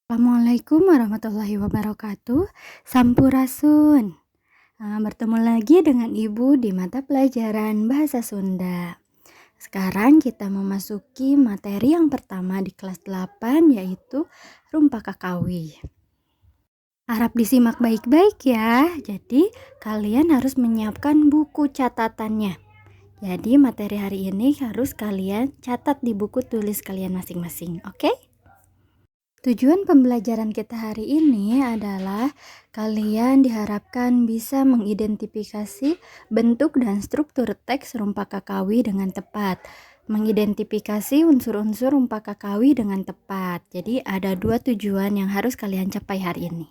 Assalamualaikum warahmatullahi wabarakatuh. Sampurasun. Bertemu lagi dengan Ibu di mata pelajaran Bahasa Sunda. Sekarang kita memasuki materi yang pertama di kelas 8, yaitu Rumpaka Kawih. Harap disimak baik-baik ya. Jadi kalian harus menyiapkan buku catatannya. Jadi materi hari ini harus kalian catat di buku tulis kalian masing-masing, oke? Tujuan pembelajaran kita hari ini adalah kalian diharapkan bisa mengidentifikasi bentuk dan struktur teks Rumpaka Kawih dengan tepat. Mengidentifikasi unsur-unsur Rumpaka Kawih dengan tepat. Jadi ada dua tujuan yang harus kalian capai hari ini.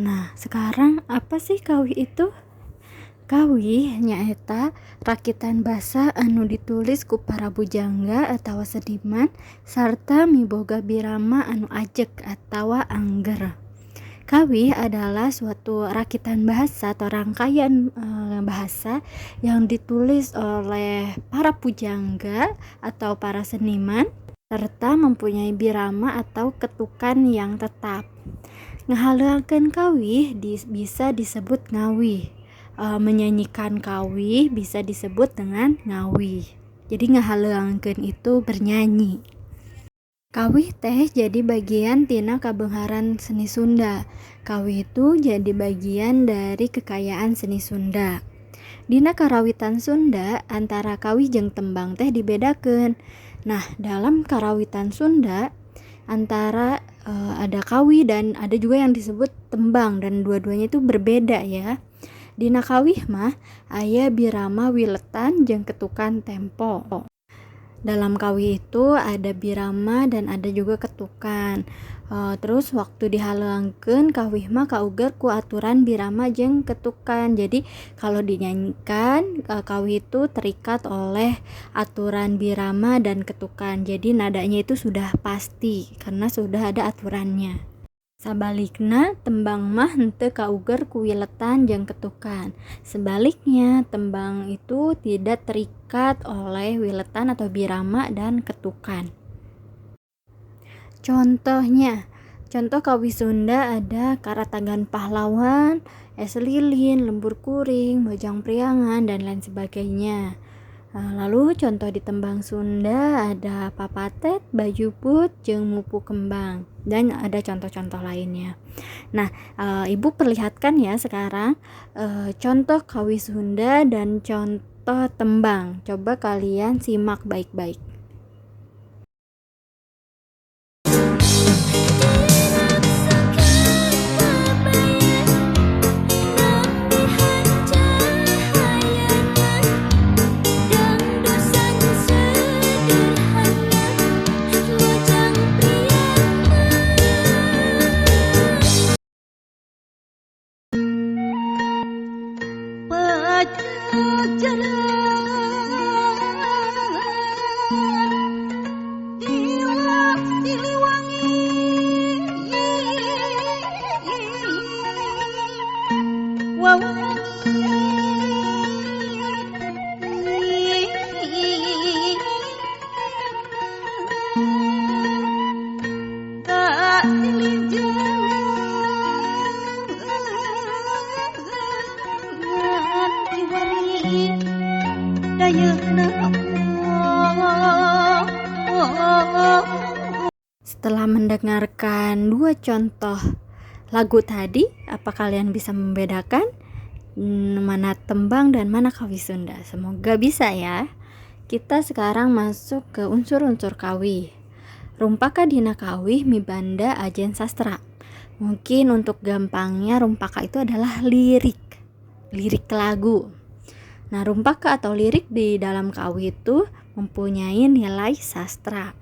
Nah, sekarang apa sih kawih itu? Kawih nyaeta rakitan basa anu ditulis ku para bujangga atawa seniman sarta miboga birama anu ajeg atawa angger. Kawih adalah suatu rakitan bahasa atau rangkaian bahasa yang ditulis oleh para pujangga atau para seniman serta mempunyai birama atau ketukan yang tetap. Ngahaleuangkeun kawih bisa disebut ngawih. Menyanyikan kawih bisa disebut dengan ngawih. Jadi ngahaleuangkeun itu bernyanyi. Kawih teh jadi bagian tina kabeungharan seni Sunda. Kawih itu jadi bagian dari kekayaan seni Sunda. Dina karawitan Sunda antara kawih jeung tembang teh dibedakeun. Nah, dalam karawitan Sunda antara ada kawih dan ada juga yang disebut tembang, dan dua-duanya itu berbeda ya. Dina kawih mah aya birama wiletan jeung ketukan tempo. Dalam kawih itu ada birama dan ada juga ketukan. Terus waktu dihaleuangkeun kawih mah kauger ku aturan birama jeung ketukan. Jadi kalau dinyanyikan, kawih itu terikat oleh aturan birama dan ketukan. Jadi nadanya itu sudah pasti karena sudah ada aturannya. Sabalikna tembang mah henteu kauger ku wiletan jeung ketukan. Sebaliknya tembang itu tidak terikat oleh wiletan atau birama dan ketukan. Contohnya, contoh kawih Sunda ada Karatagan Pahlawan, Es Lilin, Lembur Kuring, Bojang Priangan, dan lain sebagainya. Lalu contoh di tembang Sunda ada Papatet, Bajuput, jeung Mupu Kembang, dan ada contoh-contoh lainnya. Nah, Ibu perlihatkan ya sekarang contoh kawih Sunda dan contoh tembang. Coba kalian simak baik-baik. Setelah mendengarkan dua contoh lagu tadi, apa kalian bisa membedakan mana tembang dan mana kawih Sunda? Semoga bisa ya. Kita sekarang masuk ke unsur-unsur kawih. Rumpaka dina kawih mibanda ajen sastra. Mungkin untuk gampangnya rumpaka itu adalah lirik, lirik lagu. Nah, rumpaka atau lirik di dalam kawih itu mempunyai nilai sastra.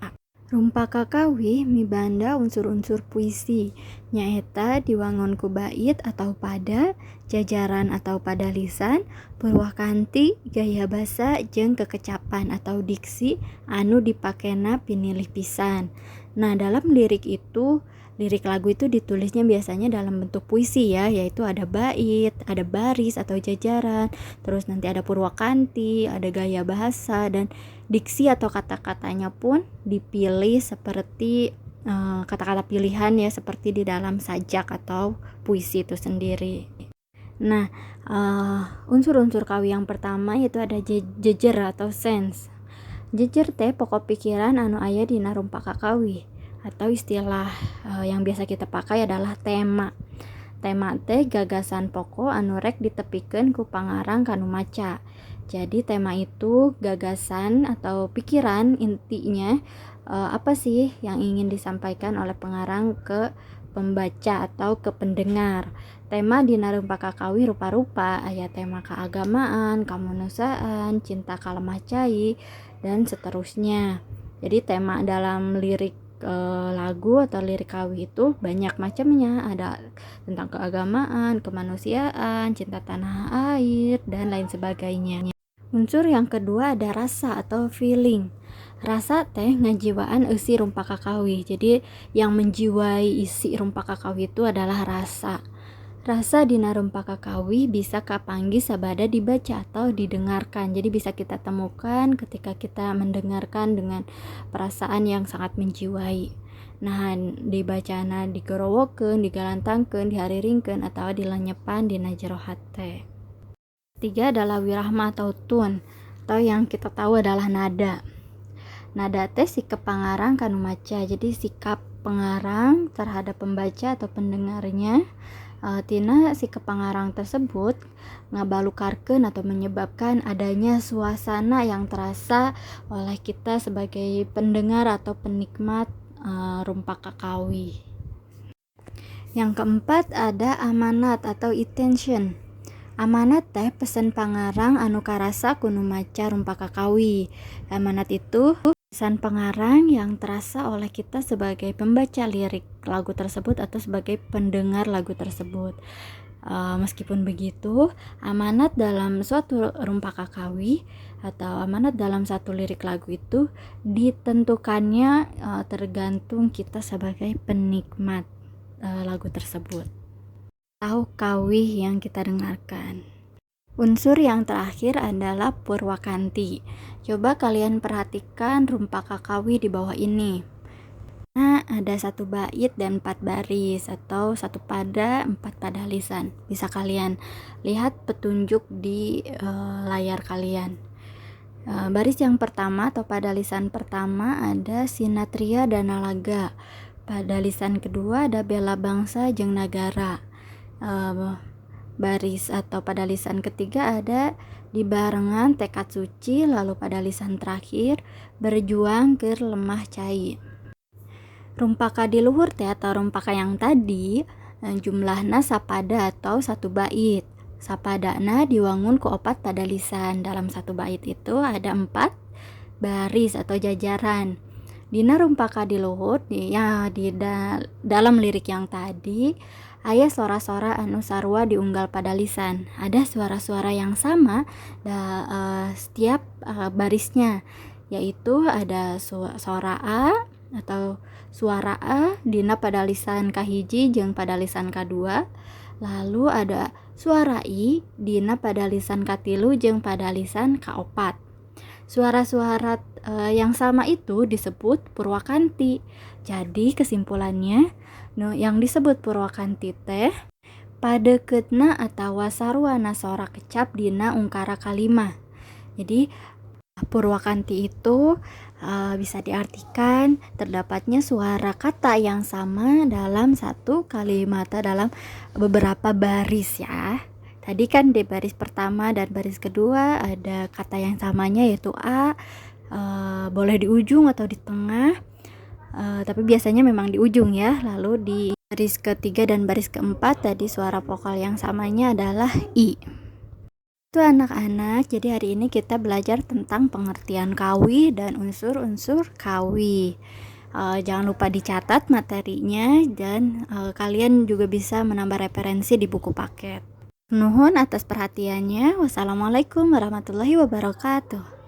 Rumpaka kawih mibanda unsur-unsur puisi, nyaeta diwangun ku bait atau pada, jajaran atau pada lisan, purwakanti, gaya basa, jeung kekecapan atau diksi anu dipakena pinilih pisan. Nah, dalam lirik itu, lirik lagu itu ditulisnya biasanya dalam bentuk puisi ya, yaitu ada bait, ada baris atau jajaran, terus nanti ada purwakanti, ada gaya bahasa, dan diksi atau kata-katanya pun dipilih seperti Kata-kata pilihan ya, seperti di dalam sajak atau puisi itu sendiri. Nah, unsur-unsur kawih yang pertama itu ada jejer atau sense. Jejer teh pokok pikiran anu aya dina rumpak kakawih atau istilah yang biasa kita pakai adalah tema. Tema teh gagasan pokok anu rek ditepikeun ku pangarang ka nu maca. Jadi tema itu gagasan atau pikiran intinya, apa sih yang ingin disampaikan oleh pengarang ke pembaca atau ke pendengar. Tema dina rumpak kakawih rupa-rupa, aya tema keagamaan, kamanusiaan, cinta ka lemah cai, dan seterusnya. Jadi tema dalam lirik lagu atau lirik kawih itu banyak macamnya, ada tentang keagamaan, kemanusiaan, cinta tanah air, dan lain sebagainya. Unsur yang kedua ada rasa atau feeling. Rasa teh ngajiwaan eusi rumpak kakawih. Jadi yang menjiwai isi rumpak kakawih itu adalah rasa. Rasa dina rumpak kakawih bisa kapanggih sabada dibaca atau didengarkan. Jadi bisa kita temukan ketika kita mendengarkan dengan perasaan yang sangat menjiwai. Nah, dibacana digorowokeun, digalantangkeun, dihariringkeun, atau dilenyepan dina jero hate. Tiga adalah wirahma atau tone, atau yang kita tahu adalah nada. Nada teh sikap pangarang ka nu maca. Jadi sikap pengarang terhadap pembaca atau pendengarnya, tina sikap pangarang tersebut ngabalukarkeun atau menyebabkan adanya suasana yang terasa oleh kita sebagai pendengar atau penikmat rumpak kakawih. Yang keempat ada amanat atau intention. Amanat teh pesen pangarang anu karasa ku nu maca rumpak kakawih. Amanat itu pesan pengarang yang terasa oleh kita sebagai pembaca lirik lagu tersebut atau sebagai pendengar lagu tersebut. Meskipun begitu, amanat dalam suatu rumpak kakawih atau amanat dalam satu lirik lagu itu ditentukannya tergantung kita sebagai penikmat lagu tersebut atau kawih yang kita dengarkan. Unsur yang terakhir adalah purwakanti. Coba kalian perhatikan rumpak kakawih di bawah ini. Nah, ada satu bait dan empat baris atau satu pada empat padalisan. Bisa kalian lihat petunjuk di layar kalian. Baris yang pertama atau padalisan pertama ada Sinatria dan Nalaga. Padalisan kedua ada Bela Bangsa jeung Nagara. Baris atau padalisan ketiga ada dibarengan tekad suci, lalu padalisan terakhir berjuang keur lemah cai. Rumpaka di luhur teh atau rumpaka yang tadi, jumlahna sapada atau satu bait. Sapadana diwangun ku opat padalisan. Dalam satu bait itu ada empat baris atau jajaran. Dina rumpaka di luhur ya, di dalam lirik yang tadi aya sora-sora anu sarua diunggal padalisan. Ada suara-suara yang sama setiap barisnya, yaitu ada suara A atau suara A dina padalisan kahiji jeung padalisan kadua, lalu ada suara I dina padalisan katilu jeung padalisan kaopat. Suara-suara yang sama itu disebut purwakanti. Jadi kesimpulannya, nu yang disebut purwakanti teh padeuketna atawa saruana sora kecap dina ungkara kalimah. Jadi purwakanti itu bisa diartikan terdapatnya suara kata yang sama dalam satu kalimat dalam beberapa baris ya. Tadi kan di baris pertama dan baris kedua ada kata yang samanya, yaitu A, boleh di ujung atau di tengah, tapi biasanya memang di ujung ya. Lalu di baris ketiga dan baris keempat tadi suara vokal yang samanya adalah I. Itu anak-anak, jadi hari ini kita belajar tentang pengertian kawih dan unsur-unsur kawih. Jangan lupa dicatat materinya dan kalian juga bisa menambah referensi di buku paket. Nuhun atas perhatiannya. Wassalamualaikum warahmatullahi wabarakatuh.